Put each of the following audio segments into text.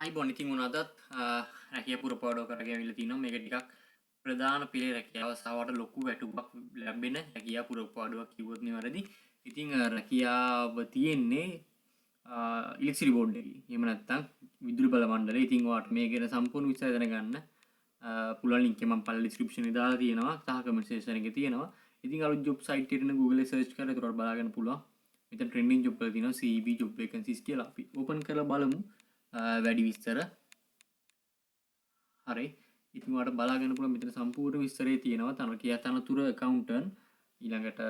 ආයුබෝවන්. ඉතින් ඔන්න අදත් රැකියා පුරපාඩුව කරගෙන ඇවිල්ලා තිනවා. මේක ටිකක් ප්‍රධාන පෙළේ රැකියාව සහ වට ලොකු වැටුපක් ලැබෙන රැකියා පුරපාඩුවක් කිව්වොත් නිවැරදි. ඉතින් රැකියාව තියෙන්නේ ඉලෙක්ට්‍රිසිටි බෝඩ් එකේ. එහෙම නැත්නම් විදුලි බල මණ්ඩලය. ඉතින් ඔයාලට මේ ගැන සම්පූර්ණ විස්තර දැනගන්න පුළුවන් ලින්ක් එක මම පහළ ඩිස්ක්‍රිප්ෂන් එකේ දාලා තියෙනවා සහ කමෙන්ට් සෙක්ෂන් එකේ තියෙනවා. ඉතින් අලුත් ජොබ් සයිට් එකට Google එකේ සර්ච් කරලා ඒකට බලා ගන්න පුළුවන්. මෙතන ට්‍රෙන්ඩින් ජොබ් වල තියෙනවා CEB job vacancies කියලා. අපි ඕපන් කරලා බලමු වැඩි විස්තර. හරි. ඉතින් ඔයාලට බලා ගන්න පුළුවන් මෙතන සම්පූර්ණ විස්තරය තියෙනවා. තන තනතුර ඇකවුන්ටන්ට්, ඊළඟට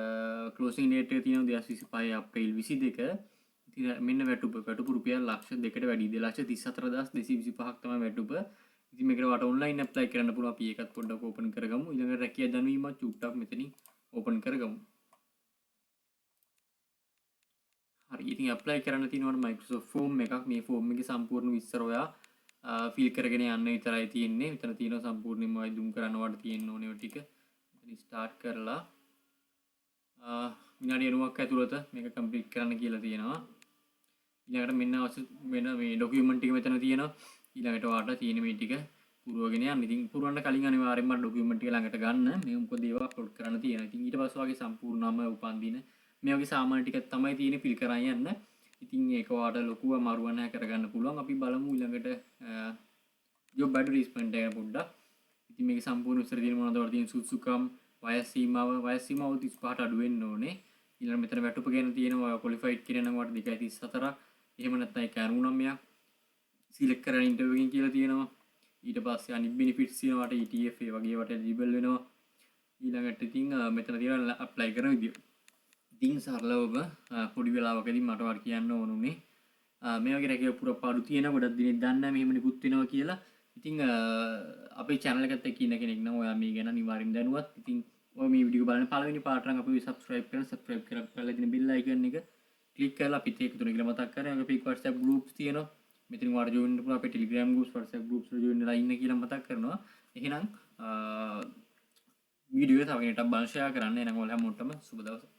ක්ලෝසිං ඩේට් එක තියෙනවා 2025 අප්‍රේල් 22. ඉතින් මෙන්න වැටුප. වැටුප රුපියල් ලක්ෂ 2කට වැඩි, 2,34,225ක් තමයි වැටුප. ඉතින් මේකට ඔයාලට ඔන්ලයින් ඇප්ලයි කරන්න පුළුවන්. අපි ඒකත් පොඩ්ඩක් ඕපන් කරගමු. ඊළඟට රැකියා දැනවීමත් චුට්ටක් මෙතනින් ඕපන් කරගමු. හරි. ඉතින් ඇප්ලයි කරන්න තියෙනවා Microsoft form එකක්. මේ ෆෝම් එකේ සම්පූර්ණ විස්තර ඔයා ෆිල් කරගෙන යන්න විතරයි තියෙන්නේ. මෙතන තියෙනවා සම්පූර්ණයෙන්ම ඔය දුම් කරන්න ඔයාලට තියෙන්න ඕනේ ඔය ටික. මෙතන ස්ටාර්ට් කරලා විනාඩි 90ක් ඇතුළත මේක කම්ප්ලීට් කරන්න කියලා තියෙනවා. ඊළඟට මෙන්න අවශ්‍ය වෙන මේ ඩොකියුමන්ට් ටික මෙතන තියෙනවා. ඊළඟට ඔයාලට තියෙන මේ ටික පුරවගෙන යන්න. ඉතින් පුරවන්න කලින් අනිවාර්යෙන්ම ඩොකියුමන්ට් ටික ළඟට ගන්න. මේ මොකද ඒවා අප්ලෝඩ් කරන්න තියෙනවා. ඉතින් ඊට පස්සේ ඔයාගේ සම්පූර්ණ නම, උපන්දින මේ වගේ සාමාන්‍ය ටිකක් තමයි තියෙන්නේ ෆිල් කරන් යන්න. ඉතින් ඒක ඔයාලට ලොකු අමාරුවක් නැහැ කරගන්න පුළුවන්. අපි බලමු ඊළඟට ජොබ් ඇඩ්වර්ටයිස්මන්ට් එක පොඩ්ඩක්. ඉතින් මේකේ සම්පූර්ණ විස්තර තියෙන මොනවද ඔයාලට තියෙන සුදුසුකම්, වයස් සීමාව, වයස් සීමාව 35ට අඩු වෙන්න ඕනේ. ඊළඟ මෙතන වැටුප ගැන තියෙනවා. ඔයා ක්වොලිෆයිඩ් කියන නම් ඔයාලට 2.34ක්. එහෙම නැත්නම් ඒක 99ක්. සිලෙක්ට් කරන ඉන්ටර්විව් එකකින් කියලා තියෙනවා. ඊට පස්සේ අනිත් බෙනිෆිට්ස් තියෙනවා ඔයාලට ETF ඒ වගේ ඒවට එලිජිබල් වෙනවා. ඊළඟට ඉතින් මෙතන තියෙනවා ඇප්ලයි කරන විදිය. ඉතින් සරලවම පොඩි වෙලාවකදී මට ඔයාලට කියන්න ඕන උනේ මේ වගේ රැකියාව පුරපාඩු තියෙන ගොඩක් දෙනෙක් දන්නේ නැහැ මෙහෙම නිකුත් වෙනවා කියලා. ඉතින් අපේ channel එකත් එක්ක ඉන්න කෙනෙක් නම් ඔයා මේ ගැන අනිවාර්යෙන් දැනුවත්. ඉතින් ඔය මේ වීඩියෝ බලන පළවෙනි පාරට නම් අපි subscribe කරන subscribe කරලා තියෙන බෙල් icon එක ක්ලික් කරලා අපිත් එක්ක තුන කියලා මතක් කරගෙන අපේ WhatsApp groups තියෙනවා. මෙතනින් ඔයාලට join වෙන්න පුළුවන් අපේ Telegram groups, WhatsApp groups වල join වෙලා ඉන්න කියලා මතක් කරනවා. එහෙනම් වීඩියෝ එක තව කෙනෙක්ට බලන්න ෂෙයා කරන්න. එහෙනම් ඔයාලා හැමෝටම සුබ දවසක්.